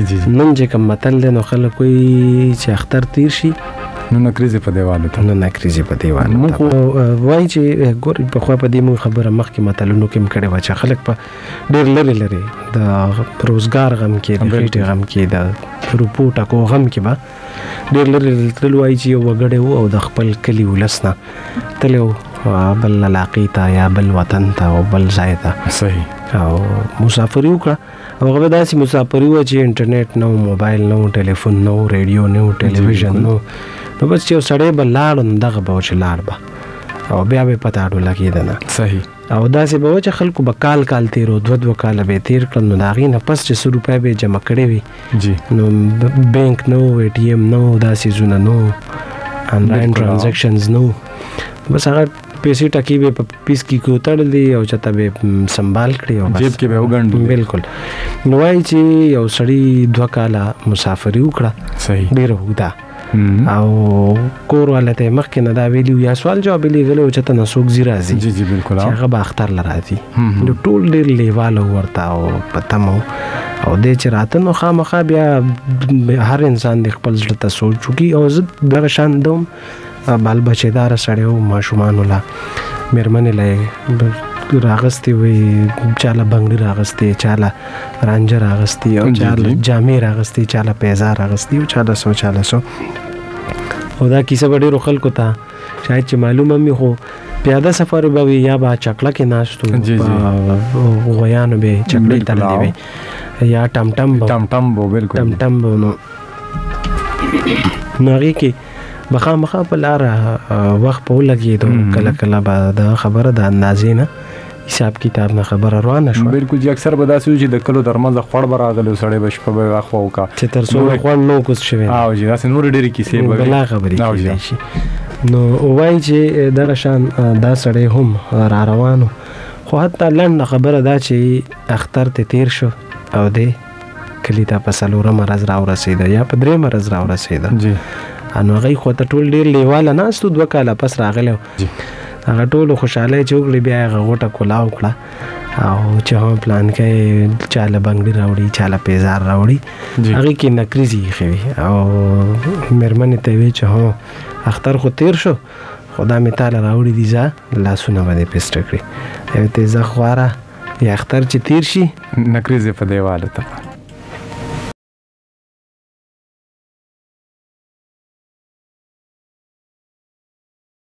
جی جی. نن چې کوم متل دی نو خلک وایي چې اختر تیر شي نو نکریزې په دیوال ته، نو نکریزې په دیوال. موږ وایي چې ګور پخوا په دې موږ خبره مخکې متلونو کې هم کړې وه چې خلک په ډېر لرې لرې د روزګار غم کې، د خېټې غم کې، د روپو ټکو غم کې به ډېر لرې تلل. وایي چې یو وګړی و او د خپل کلي ولس نه تللی و بل علاقې ته یا بل وطن ته او بل ځای ته. صحیح. او مسافري وکړه، او هغه به داسې مسافري وه چې انټرنیټ نه و، موبایل نه و، ټلیفون نه و، ریډیو نه و، ټلویزیون نه و. نو بس چې یو سړی به لاړ نو دغه به و چې لاړ به او بیا به یې پته اډو لګېده نه. صحیح. او داسې به و چې خلکو به کال کال تېر و، دوه دوه کاله به یې تېر کړل. نو د هغې نه پس چې څه روپۍ به یې جمع کړې وي، جی، نو بانک نه و، ای ټي ایم نه و، دا څیزونه نه و، انلاین ټرانزکشنز نه و. بس هغه پیسې ټکې به په پیس کې کوتړلې او چاته به سنبال کړې او جیب کې به وګنډلې. بالکل. نو وایي چې یو سړي 2 کاله مسافري وکړه. صحیح. ډېره اوږده. او کور والا ته یې مخکې نه دا ویلي یا سوال جواب یې لېږلی و چې ته نه څوک ځي راځي. جی جی بالکل. چې هغه به اختر له راځي. نو ټول ډېر لیواله ورته او په تمه و. او دی چې راته نو خامخا بیا هر انسان د خپل زړه ته سوچ وکړي. او زه دغه شان دوم بال بچېداره سړی و، ماشومانو له مېرمنې له یې راغستې وي، چا له بنګړي راغستې، چا له رانجه راغستې، او چا له جامې راغستې، چا له پیزار راغستې، او چا له څه، چا له څه. او دا کیسه به ډېرو خلکو ته شاید چې معلومه هم وي، خو پیاده سفر به وي یا به چکړه کې ناست وو، غویانو به چکړې تړلې وي، یا ټمټم به، ټمټم به، بالکل ټمټم به. نو نو هغې کې به خامخا په لاره وخت به ولګېدو، کله کله به د خبره د اندازې نه حساب کتاب نه خبره روانه شوه. بالکل جی. اکثر به داسې وي چې د کلو ترمنځ خوړ به راغلی، سړی به شپه به اخوا وکړه چې تر څو خوړ نه و کوز شوی. او جی داسې نورې ډېرې کیسې به وي، بلا خبرې کېدای شي. نو وایي چې دغه شان دا سړی هم را روان و، خو حتی لنډه خبره دا چې اختر ته تېر شو او دی کلي ته په څلورمه ورځ راورسېده یا په درېیمه ورځ راورسېده. جی. نو هغوی خو ته ټول ډېر لیواله ناست وو، 2 کاله پس راغلی و. هغه ټولو خوشحالۍ چې وکړې، بیا هغه غوټه کولا وکړه او چې هم پلان کوي چا له بنګړي راوړي، چا له پیزار راوړي، هغې کې نکریزې ایښې وي. او مېرمنې ته یې ویل چې هو اختر خو تېر شو، خو دا مې تاله راوړي دي، ځه لاسونه به دې پسټه کړي. یې ته ځه خواره، یا اختر چې تېر شي نکریزې په دیواله ته.